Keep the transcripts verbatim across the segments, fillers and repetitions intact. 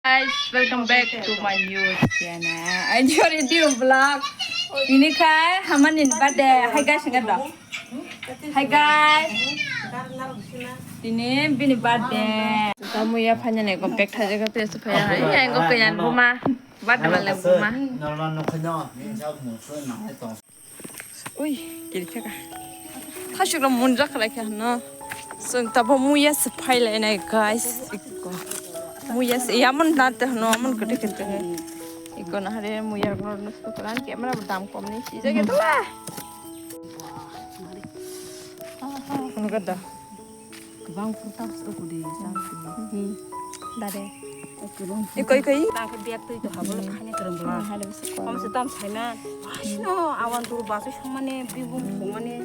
Guys, welcome back to my new channel. I enjoy the vlog. Ini kai Haman in birthday. Hi guys, enggak dong. Hi guys. Ini bini birthday. Kamu ya, fanya nih, kompek aja kata ya supaya. Iya, enggak penyan rumah. Birthday malam rumah. Ui, kiri thaka. Thasuk ram munjak khalai kha no. Sung tabo muya se phai lai nai, guys. Iko. Muya se ya mun na te no mun kete kete. Iko na hare muya no no ko lan ke mara dam kom ni si jage to la. Kono kada. Kwbang phuru tabs rok kwrwi chang twi. Hmm. Dare. Kwbang phuru. Ikoi, ikoi. Nang khe bag twi to habolo thani kwrwng bwla. Hmm, hade bwswk kwrwng. Kom se tam saina. Asno awan turu basai songmani bibung songmani.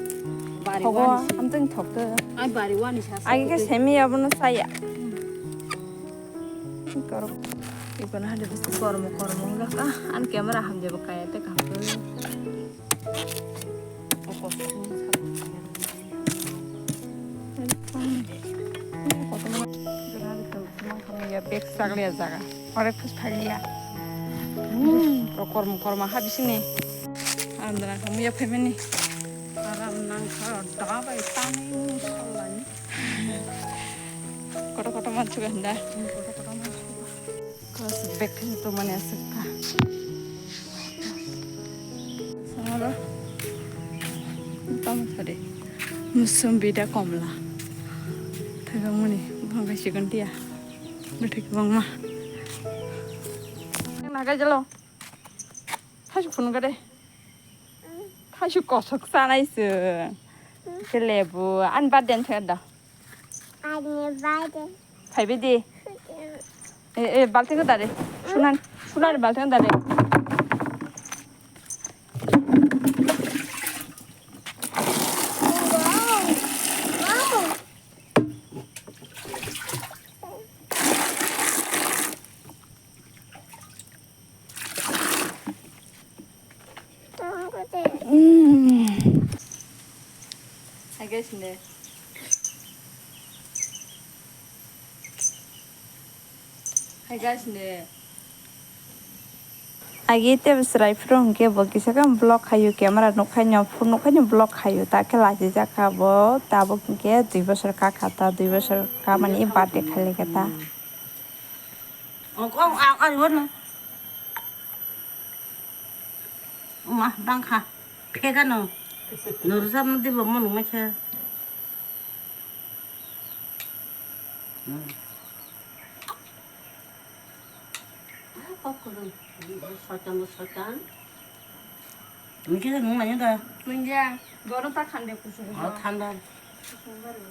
Bari thogo, wani se. Amtwng thokto. Ai bari wani sa. Agi khe semi abono saya. Hmm. Korok. Ikono hade bwswk kormo kormo wngkha. An camera hamjabo kaya te kaham. Bek saglia jaga. Ore khus phaglia. Hmm, kormo kormo ha bisini. Andra khamu ya family. Aram nang kha da bai tani salani. Koto koto manchu ganda. Koto koto manchu. Kos bek khe to mane aswk kha. Samaro. Tamo thare. Musumbi da komla. Thaga muni bangkai sikon tia. Bethik bangma. Nagai jalo. Thaisu phunukha de. Thaisu kosok sanai se. Ke lebu. An birthday se da. Ani birthday. Phaibai di. E, e, balting ko dare. Sunan, sunan balting ko dare. Wow. Wow. Hai guys, ne. Hai guys, ne. Agi tebo chwrai phuru hwnkhe bo kisa khe vlog khaio, camera nukhaino, phone nukhaino vlog khaio, ta khe lachijak kha bo, tabuk hwnkhe dui bosor kakha ta, dui bosor kamani birthday khailai kha ta. Ong, ong, ang, ari wano. Ma, bangkha. Phegano. Nurjam dibo mo nungma khe. Hmm. Ah, kok kurung. Soitan, soitan. Nungkhe nung nanya da. Nungya, goro ta khande kusung. Oh, thanda. Kusung baru.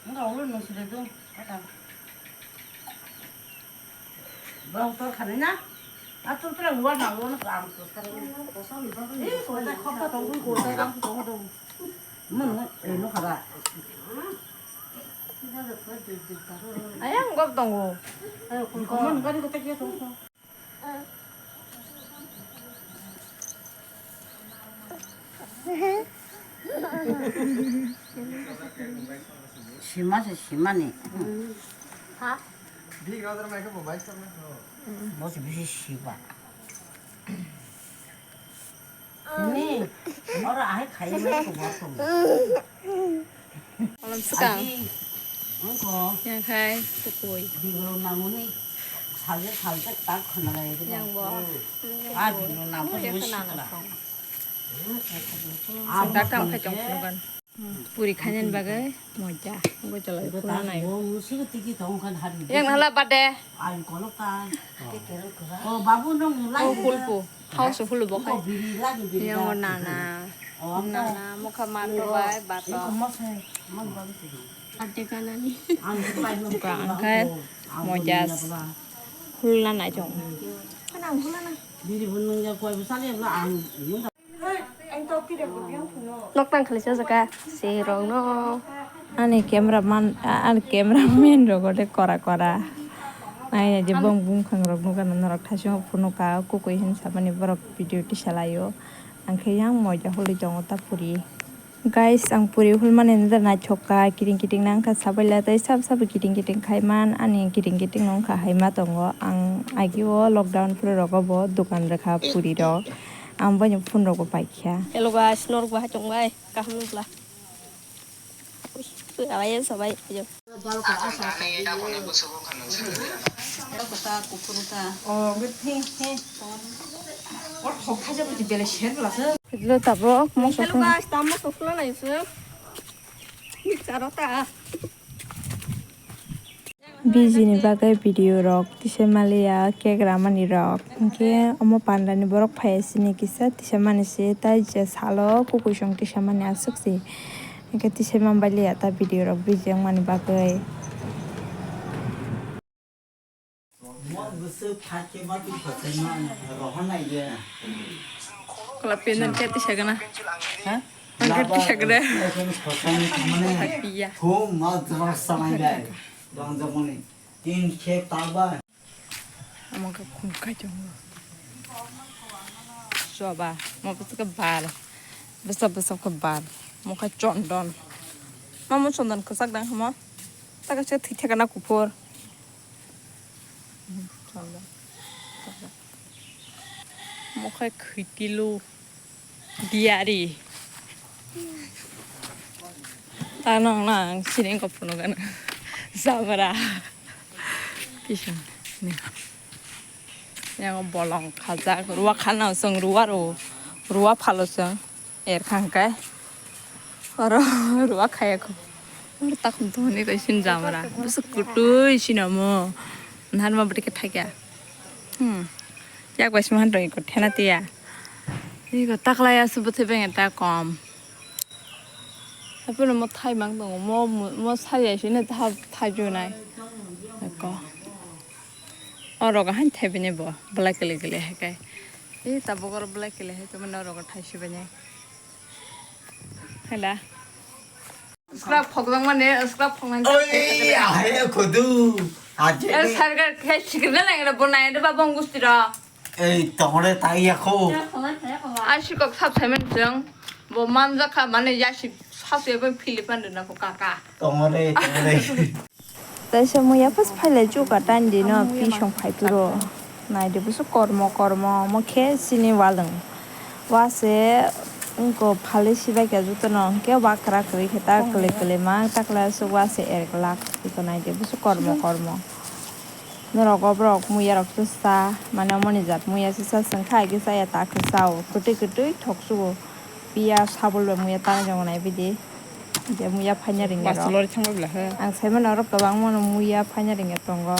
Enggak, ulun nung sudah tu. Kata. Bang tor khani na? Atur tura luar na, luar na, ang tu sekarang. Eh, kota, kota, tunggu, kota, kamu tunggu, tunggu. Mana, eh, no khara. Ayang gop tunggu. Ayo, kota, kota, kota, kota. Sima se simani. Ha? Bo se bisi siba. Ni, oro ahai khai na ko ba ko. Malam swkang. Adi, ongko. Yang khai tukui. Bigro nanguni salje salje tak khana lai. Yang bo. Ah, bigro nang ko. Yang bo khana sikla. Song. Ah, dak tam khai chong phunu kan. Puri khainani bagwi moja. Bo chalai phunu nai. Bo musi tiki tong kan hari. Yang hala bade. Ai kolok ta. Oh, babu nung lai. Oh, kulpu. Hao se hulu bo khai. Biri lagi biri. Yang nana. Oh, nana mokha manto bai bato. Iko mose, man bang sini. Ate kanani. Ang pai nung. Ka angkai mojas. Hulna nai chong. Kana hulna. Biri bunung ya koi bu sale la ang. Nok tang khali sa jaka se rong no. Ani camera man, a-, ani camera man rok de kora kora. Ai je bong bung khang rok nuka norok thaising phunu ka kukui hin sabani borok video tisa laio. Angkhe yang moja holi jongo ta puri. Guys, ang puri hulmani nodar naithok kha, kiting kiting nang kha sabaila tei sab sabo kiting kiting khai man, ani kiting kiting nong kha hai ma tongo. Ang agi o lockdown phuru rogo bo dokan rwkha puri rok, ang boino phone rok bo paikha. Hello guys, norok bo hai tong bai, kaham nung bla. Ui, ui, abai, abai, abai. Lo tabok, mo soklo nai se. Mixer o ta. Biji ni bagwi video rok tisa maliya, cake ramani rok. Hinkhe omo panda ni borok phaiya sini kisa tisa mani se, tai je salo kukuisong tisa mani aswk se. Hinkhe tisa man baliya ta video rok biji wngmani bagwi. Kala pin dan kati sagana. Ha? Kati sagana. Iya. Tin khe taba. Amang ka khum kai chong. Soba, mo bwswk bal. Bwswk bwswk khe bal. Mo kha chondon. Ma mo chondon kwchak dang hamo. Taka se thwi theka na kuphur. Chondon. Mo kha khwitilu. Diari. Tanong na ang siring ko phunukgana. Jabra. Kisa ni. Yang bolong khajak. Ruwa khana song ruwa ro. Ruwa phalo song. Er khangkai. Oro ruwa khaya ko. Oro takhum thoni ko sin jamra. Bwswk kutui sinamo. Nharma bwtwi khe thakya. Hmm. Yak bai sima han roi ko thena tiya. Iko taklaya se bwthai beng ta kom. Hapono mo thai mang tongo, mo, mo, mo sari ai sini tha-, thai jonai. Eko. Oro ga han thai bini bo, belai kele kele hai kai. Ei tabuk oro belai kele hai, tumani oro ga thai si bini. Hala. Scrap phokjak mani, scrap phoknani. Oi, ahe khodu. Aje. El sarga khai sikirna nangre bo nai de ba bong gusti ro. Ei, tongre tai ya kho. Ai sikok sap sai man jeng. Bo manjak kha mani yasi sasu ebo philipan de na bo kaka. Tongre, tongre. Taisa muya pas phailai chuka tandino pisong phaipuro. Naidi busu kormo kormo mokhe sini walwng. Wase wngko phalwi sibaikha jotono hwnkhe wakra kwrwi khe ta kwlwi kwlwi ma takla aswk wase erglak. Iko naidi busu kormo kormo. Norok oborok muya rok se sa mane omoni jat muya se sa chwng kha hwnkhe chaya ta khe chao kwtwi kwtwi thok sugo. Piya sabul bai muya tanai tongo naibidi. Je muya phaina ringya rok. Ang saimano oro kwbangmano muya phaina ringya tongo.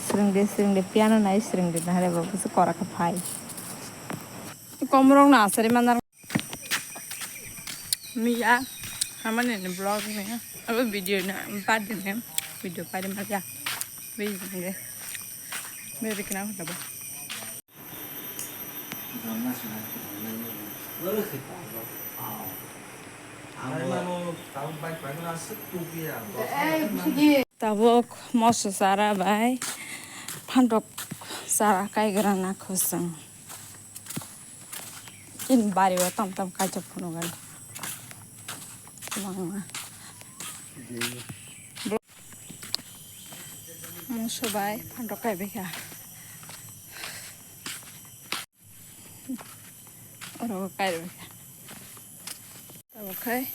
Swrwngde swrwngde piano nai swrwngde nahare bo bwswk kora khe phai. Komorok no asari manar. Miya hamani ni vlog ni abo video ni part ni video pari maja. Video ni. Video kina hota bo. Tabuk moso chara bai phantok chara kaigra na khosong. Chini bari o tam tam kaijak phunukgani. Mangma. Moso bai phantok kaibaikha. Oro kaibaikha. Tabuk khai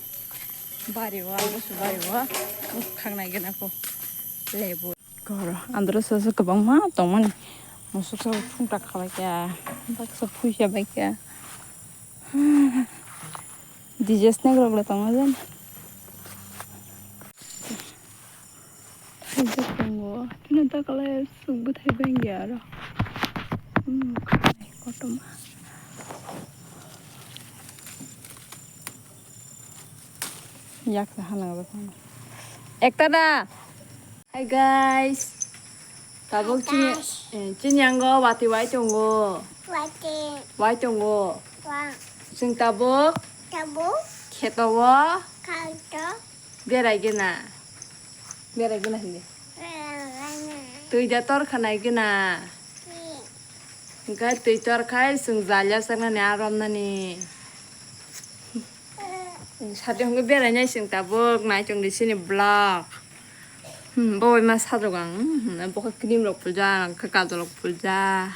bari o, ang boso bari o, bwkhak nai gana kho lebu. Koro andro soso kwbangma tongmani. Musuk soso phungta khabaikha, baksa phuisa baikha. Dijes negrok le tongo jani. Thaijak tongo. Chini ta kwlai swk bwthai bangya aro. Hmm, kotorma. Yak sa hana ba kono. Ekta da. Hi guys. Tabuk chini, eh, chini yango wati wai tongo. Wati. Wai tongo. Wa. Chwng tabuk. Tabuk. Kheto o. Kheto. Berai gena. Berai gena hindi. Berai gena. Twi da tor khanai gena. Twi. Hwnkhe twi tor khai chwng jaliya chaknani a romnani. Sati hwnwi berainai chwng tabuk, naichong di chini vlog. Hmm, bo ma sajok ang, hmm, bo khe cream rok phuljak, ang khe kajol rok phuljak.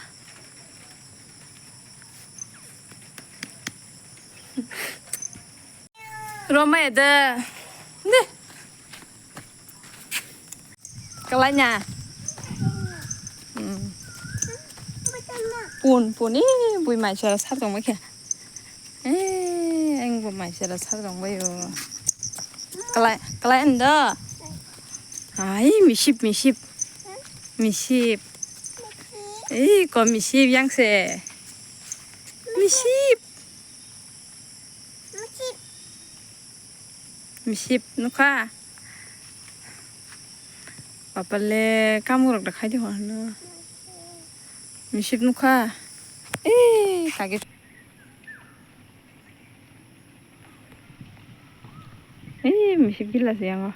Roma ede. De. Kalanya. Hmm. Pun, pun, ih, bui mai sara sar tong khe. Eh, ang bo mai sara sar tong bai o. Kalai, kalai ando. Ai, misip, misip. Misip. Eh, ko misip yang se. Misip. Misip nukha. Bapale kamurok da khaidi hor no. Misip nukha. Eh, kage. Eh, misip gila se yango.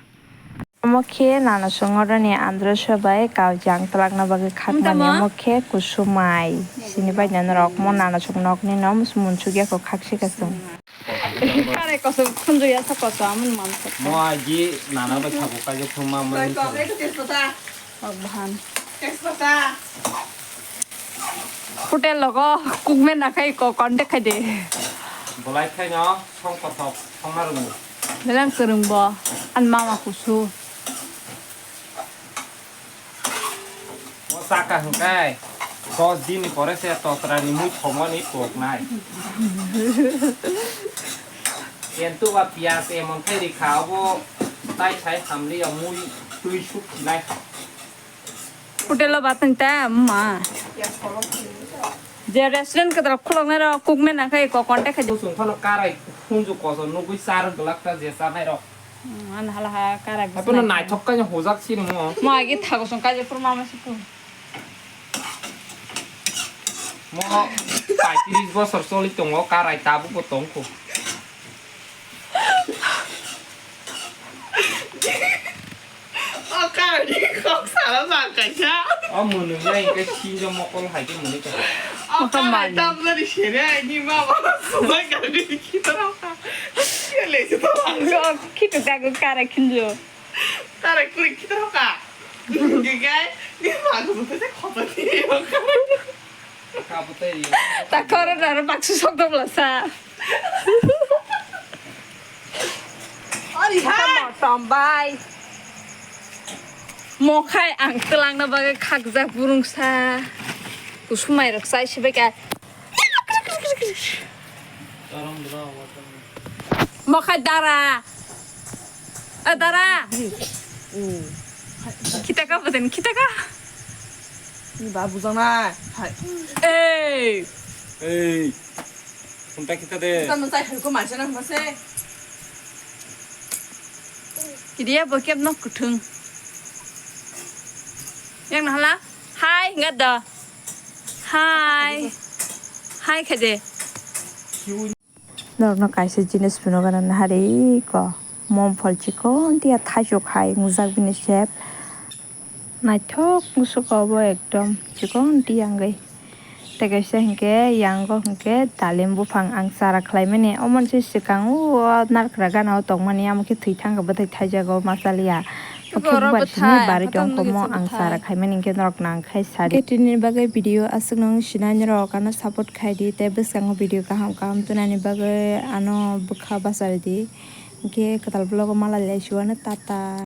Omo khe nana songoroni andro sobai kaujang twlangna bagwi khakmani. Omo khe kusumai. Sini bai nana rok mo nana song nokni no munsuk ya kho khakse kasung. Kare kosom khunju ya sa kosom amun man sa. Mo agi nana bai thago kaijak thuma man. Kok bahan. Hotel logo kukmen nakhai ko contact khai de. Bolai khai no song kothok song narung. Belang kereng bo an mama kusu. O saka hwnkhe dos din ni pore se totra ni mui thongmani koknai. Entu ba piyas emon khai rikha obo tai sai hamli ya mui twi suk nai. Hotel o batang ta ma. Je restaurant kadar khulok nai ro cook man akhai ko contact khai. Kusung phano karai hunju koso nugui sar glak ta je sanai ro. Hmm, an hala ha karai. Apono naithok kai hojak sini mo. Mo agi thago song kai je pur mama siku. Mo paitris bosor choli tongo karai tabuk bo tongkho. O karai ni kok sala ba kaisa. O mwnwi nai ke sinjo mokol hai ke mwnwi ka. O karai tabla ri sere ai ni ma ba sumai ka ri ki tara ka. Ke le se to. Khitu dago karai khinjo. Karai kuri ki tara ka. Gigai ni ma ko se khota ni. Kabuteri. Ta khoro daro baksu sok dok lasa. Ori ha. Motom bai. Mokhai ang twlangna bagwi khakjak burungsa. Kusumai rok chai sibai ka. Mokhai dara. A dara. Khitaka bwtani khitaka. Ni ba bujana. Hai. Ei. Ei. Kunta khita de. Kunta no chai hai ko ma se na ma se. Kidia bo kep nok kuthung. Yang na hala. Hai ngat da. Hai. Hai khade. Norokno kaisa jinis phunukgana naharwi ko, momphol chikon tiya thaichuk hai wngjak bini shape. Naithok musuko obo ekdom chikon tiya wngwi. Tei kaisa hinkhe yango hinkhe dalim buphang ang chara khlaimani, omono se swkang o narwkra gana o tongmani, amo khe thwi thangkha bwthai thaijago ma chaliya. Okhai bubar simi bari tong komo ang chara khaimani hinkhe norok nang khai sadi. Khe tini bagwi video aswk nang sinai norok ano support khaidi tei bwskango video kaham kaham tunani bagwi ano bwkha bacharidi. Hinkhe kwtal vlog o malai lai siwano tata.